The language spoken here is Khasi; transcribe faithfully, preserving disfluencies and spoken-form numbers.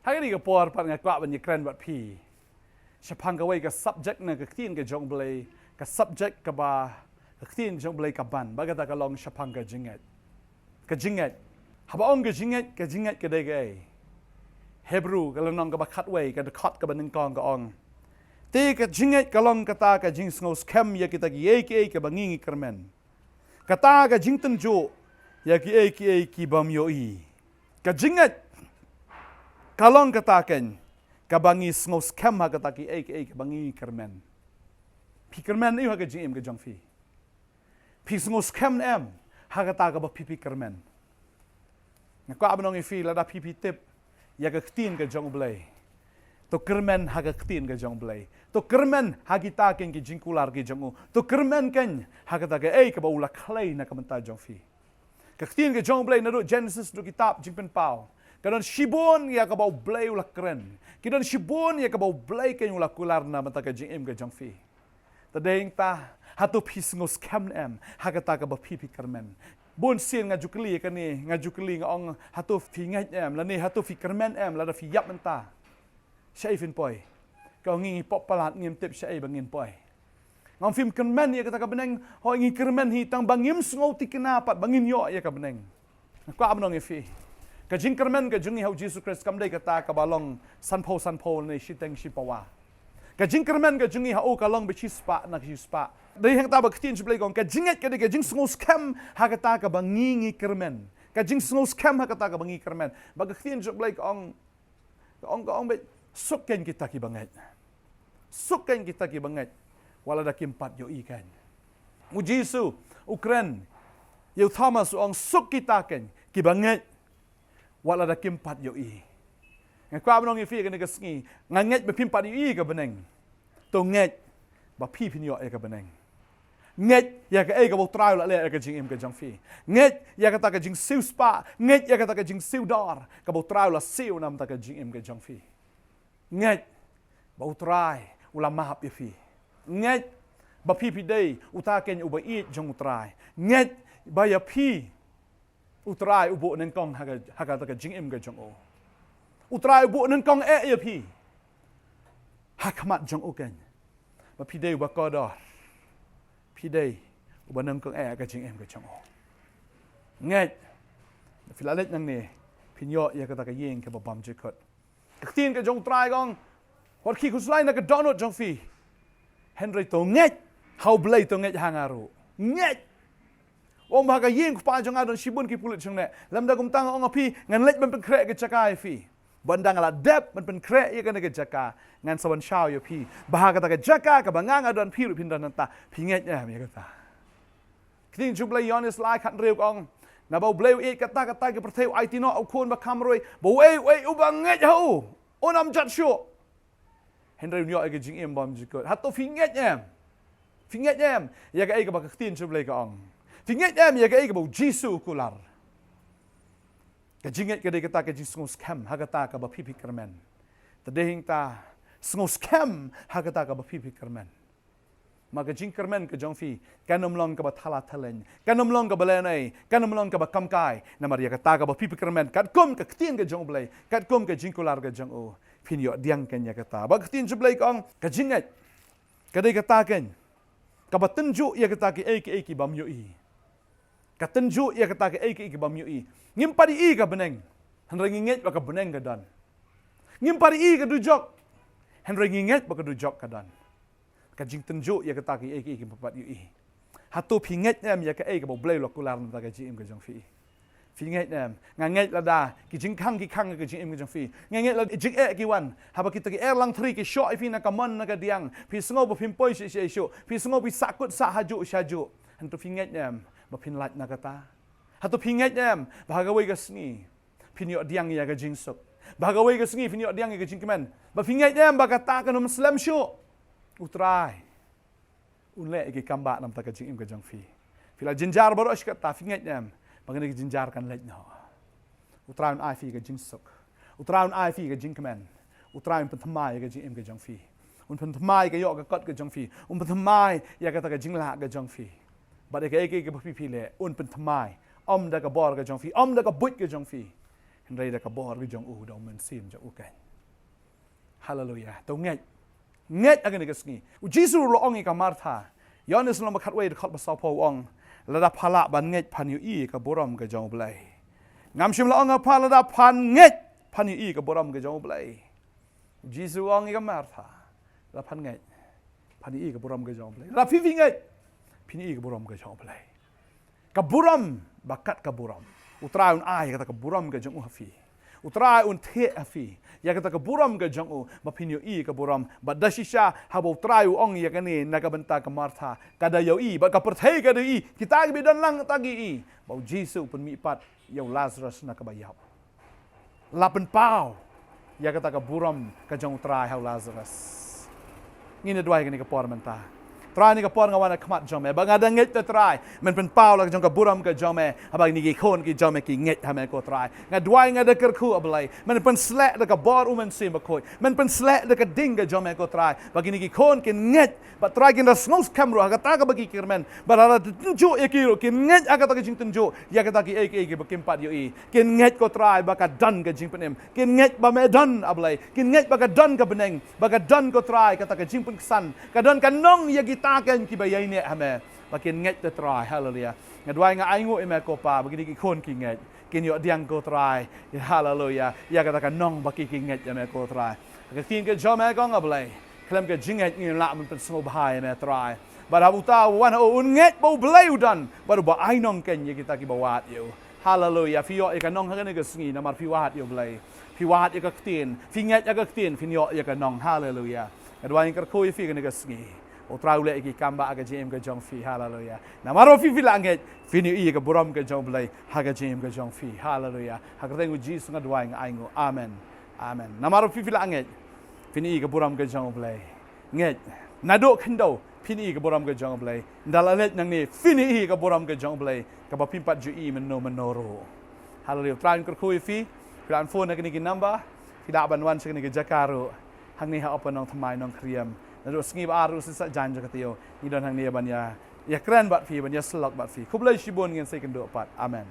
Ha kane ka por pat nga kwah ban ïakren bad phi shaphang kawei ka subject na ka ktien ka jong U Blei, ka subject kaba ka ktien jong U Blei ka ban, bad kata ka long shaphang ka jingngeit. Ka jingngeit. Haba ong ka jingngeit, ka jingngeit ka dei kaei? Hebru ka lynnong kaba khatwei, ka dkhot kaba nyngkong ka ong: Te ka jingngeit ka long kata ka jingsngewskhem ïa kita kiei kiei kiba ngi ngi kyrmen, kata ka jingtynjuh ïa kiei kiei ki bym ïohi. Ka jingngeit ka long kata keiñ kaba ngi sngewskhem ha kata kiei kiei kiba ngi kyrmen. Phi kyrmen aïu ha ka jingim ka jong phi? Phi sngewskhem ne em ha kata kaba phi phi kyrmen? Nga kwah ban ong ïa phi, lada phi phi tip ïa ka ktien ka jong U Blei, to kyrmen ha ka ktien ka jong U Blei. To kyrmen ha kita keiñ ki jingkular ki jong u. To kyrmen keiñ ha kata kaei kaba u la khlei na ka bynta jong phi. Ka ktien ka jong U Blei naduh Genesis, naduh kitab Jingpynpaw, ka don shibun ïa kaba U Blei u la kren. Ki don shibun ïa kaba U Blei keiñ u la kular na ka bynta ka jingim ka jong phi. Te dei hangta, hato phi sngewskhem ne em ha kata kaba phi phi kyrmen? Bun sien nga ju kylli ïa kane, nga ju kylli, nga ong, hato phi ngeit ne em, lane hato phi kyrmen ne em, lada phi ïap mynta, shaei phin poi? Ka ong, ngi ngi pop palat, ngim tip shaei ba ngin poi. Nga ong, phim kyrmen ïa kata ka bneng? Hooid ngi kyrmen hi, tang ba ngim sngewthikna pat ba ngin ïoh ïa ka bneng. Nga kwah ban ong ïa phi, ka jingkyrmen ka jong ngi ha U Jisu Khrist kam dei kata kaba long sanphew sanphew ne shiteng shipawa. Ka jingkyrmen ka jong ngi ha u ka long ba shispah na shispah. Dei hangta ba ka ktien jong U Blei ka ong, ka jingngeit ka dei ka jingsngewskhem ha kata kaba ngi ngi kyrmen. Ka jingsngewskhem ha kata kaba ngi kyrmen. Ba ka ktien jong U Blei ka ong, ka ong, ka ong beit, suk keiñ kita kiba ngeit. Suk keiñ kita kiba ngeit, wat lada kim pat ïohi keiñ. U Jisu u kren ïa u Thomas, u ong, suk kita keiñ kiba ngeit, wat lada kim pat ïohi. Nga kwah ban ong ïa phi kane ka sngi, nga ngeit ba phim pat ïohi ka bneng. To ngeit ba phi phin ïoh ïa ka bneng. Ngeit ïa kaei kaba U Trai u la leh ïa ka jingim ka jong phi. Ngeit ïa kata ka jingsiewspah, ngeit ïa kata ka jingsiewdor kaba U Trai u la siew na ka bynta ka jingim ka jong phi. Ngeit ba U Trai u la map ïa phi. Ngeit ba phi phi dei uta keiñ uba ïeit jong U Trai. Ngeit ba ïa phi U Trai u buh nyngkong ha ka, ha kata ka jingim ka jong u. U Trai u buh nyngkong eh ïa phi ha khmat jong u keiñ. Ba phi dei uba kordor. Phi dei uba nyngkong eh ha ka jingim ka jong u. Ngeit, phi la leit nangne, phin ïoh ïa kata ka ïing kaba bymjukut. Ka ktien ka jong U Trai ka ong, wat khie khuslai na ka dohnud jong phi, hynrei to ngeit ha U Blei, to ngeit ha nga ruh. Ngeit. Ym ba ha ka ïing u kpa jong nga don shibun ki pulit shangne. Lymda kumta nga ong ïa phi, ngan leit ban pynkhreh ka jaka ïa phi. Ban da nga la dep ban pynkhreh ïa kane ka jaka, ngan sa wan shaw ïa phi. Ba ha kata ka jaka kaba nga nga don, phi ruh phin don hangta. Phi ngeit ne em ïa kata? Ktien jong U Blei Ïoannis lai khathynriew ka ong, naba U Blei u ïeit katta katta ka pyrthei, u aiti noh u Khun bakhamroi, ba uei uei uba ngeit ha u un ym jot shuh, hynrei un ïoh ïa ka jingim bymjukut. Hato phi ngeit em? Phi ngeit em ïa kaei kaba ka ktien jong U Blei ka ong? Phi ngeit em ïa kaei kaba U Jisu u kular? Ka jingngeit ka dei kata ka jingsngewskhem ha kata kaba phi phi kyrmen. Te dei hangta, sngewskhem ha kata kaba phi phi kyrmen. Ma ka jingkyrmen ka jong phi kan ym long kaba thala thaleng, kan ym long kaba lehnoh, kan ym long kaba kamkai. Namar ïa kata kaba phi phi kyrmen, katkum ka ktien ka jong U Blei, katkum ka jingkular ka jong u, phin ïoh pdiang keiñ ïa kata. Ba ka ktien jong U Blei ka ong, ka jingngeit ka dei kata keiñ kaba tynjuh ïa kata kiei kiei ki bym ïohi. Ka tynjuh ïa kata kiei kiei ki bym ïohi. Ngim pat ïohi ka bneng, hynrei ngi ngeit ba ka bneng ka don. Ngim pat ïohi ka dujok, hynrei ngi ngeit ba ka dujok ka don. Ka jingtynjuh ïa kata kiei kiei ki bym pat ïohi. Hato phi ngeit em ïa kaei kaba U Blei u la kular na ka bynta ka jingim ka jong phi? Phi ngeit em? Nga ngeit lada ki jingkhang ki khang ka jingim ka jong phi, nga ngeit lada jingeh ki wan, haba kita ki erlang thri ki shoh ïa phi na ka mon na ka diang, phi sngew ba phim poi shisha shuh, phi sngew phi sahkut sah hajuh shajuh. Hato phi ngeit em ba phin lait na kata? Hato phi ngeit em ba ha kawei ka sngi phin ïoh pdiang ïa ka jingsuk? Ba ha kawei ka sngi phin ïoh pdiang ïa ka jingkmen? Ba phi ngeit em ba kata kan ym slem shuh? U Trai un leh ïa ki kambah na ka bynta ka jingim ka jong phi. Phi la jynjar baroh shi katta, phi ngeit em ba kane ka jynjar kan leit noh? U Trai un ai phi ka jingsuk. U Trai un ai phi ka jingkmen. U Trai un pynthymmai ïa ka jingim ka jong phi. Un pynthymmai ka ïoh ka kot ka jong phi. Un pynthymmai ïa kata ka jinglah ka jong phi. Bad ïa kaei kaei kaba phi phi leh, un pynthymmai. Ym da ka bor ka jong phi, ym da ka buit ka jong phi, Hynrei da ka bor ka jong u, da u mynsiem jong u keiñ. Haleluya. To ngeit. Ngeit ha kane ka sngi. U Jisu u la ong ïa ka Martha. Ïoannis lynnong ba khatwei dkhot ba sawphew u ong, lada pha lah ban ngeit phan ïohi ka burom ka jong U Blei. Ngam shym la ong ha pha, lada phan ngeit phan ïohi ka burom ka jong U Blei. U Jisu u ong ïa ka Martha, lada phan ngeit phan ïohi ka burom ka jong U Blei. Lada phi phi ngeit phin ïohi ka burom ka jong U Blei. Ka burom ba kat ka burom. U Trai un ai ïa kata ka burom ka jong u ha phi. U Trai un thiah ha phi ïa kata ka burom ka jong u, ba phin ïohi ka burom. Bad da shisha haba U Trai u ong ïa kane na ka bynta ka Martha, ka da ïohi, bad ka pyrthei ka da ïohi, kita kiba don lang kita ki ïohi ba U Jisu u pynmih pat ïa u Lazarus na kaba ïap. La pynpaw ïa kata ka burom ka jong U Trai ha u Lazarus. Ngin ïa duwai kane ka por mynta. Trai, kane ka por nga wan ha khmat jong me, ba nga da ngeit, te Trai, men pynpaw la ka jong ka burom ka jong me, haba kine ki khun ki jong me ki ngeit ha me, ko Trai. Nga duwai, nga da kyrkhu, A Blei, men pynsleh da ka bor U Mynsiem Bakhuid, men pynsleh da ka ding ka jong me, ko Trai, ba kine ki khun kin ngeit, ba Trai, kin da sngewskhem ruh ha kata kaba ki kyrmen, ba lada tynjuh ïa ki ruh kin ngeit ha kata ka jingtynjuh ïa kata kiei kiei kiba kim pat ïohi. Kin ngeit, ko Trai, ba ka don ka jingpynim. Kin ngeit ba me don, A Blei. Kin ngeit ba ka don ka bneng, ba ka don, ko Trai, kata ka jingpynksan, ka don ka nong ïa kita keiñ kiba ïaineh ha me. Ba kin ngeit, te Trai. Haleluya. Nga duwai, nga ainguh ïa me, ko Pa, ba kine ki khun ki ngeit, kin ïoh pdiang, ko Trai. Haleluya. Ïa kata ka nong ba ki ki ngeit ïa me, ko Trai. Ka ktien ka jong me ka ong, A Blei, khlem ka jingngeit ngim lah ban pynsngewbha ïa me, Trai. Bad haba uta u wan ha u, un ngeit ba U Blei u don, bad uba ai nong keiñ ïa kita kiba wad ïa u. Haleluya. Phi ïoh ïa ka nong ha kane ka sngi namar phi wad ïa U Blei. Phi wad ïa ka ktien, phi ngeit ïa ka ktien, phin ïoh ïa ka nong. Haleluya. Nga duwai, nga kyrkhu ïa phi kane ka sngi. U Trai u leh ïa ki kam bah ha ka jingim ka jong phi. Haleluya. Namar ba phi phi la ngeit, phin ïohi ïa ka burom ka jong U Blei ha ka jingim ka jong phi. Haleluya. Ha ka kyrteng U Jisu nga duwai, nga ainguh. Amen. Amen. Namar ba phi phi la ngeit, phin ïohi ïa ka burom ka jong U Blei. Ngeit. Naduh khyndew phin ïohi ïa ka burom ka jong U Blei. Ynda la leit nangne phin ïohi ïa ka burom ka jong U Blei, kaba phim pat ju ïohi mynno mynno ruh. Haleluya. U Trai un kyrkhu ïa phi. Phi lah ban phone ha kine ki number. Phi lah ban wan sha kane ka jaka ruh, hangne ha Upper Nongthymmai, Nongkhriem. Naduh sngi ba ar ruh shisha jan jong ka taïew ngi don hangne ban ïa, ïakren bad phi, ban ïasyllok bad phi. Khublei shibun, ngin sa ïakynduh pat. Amen.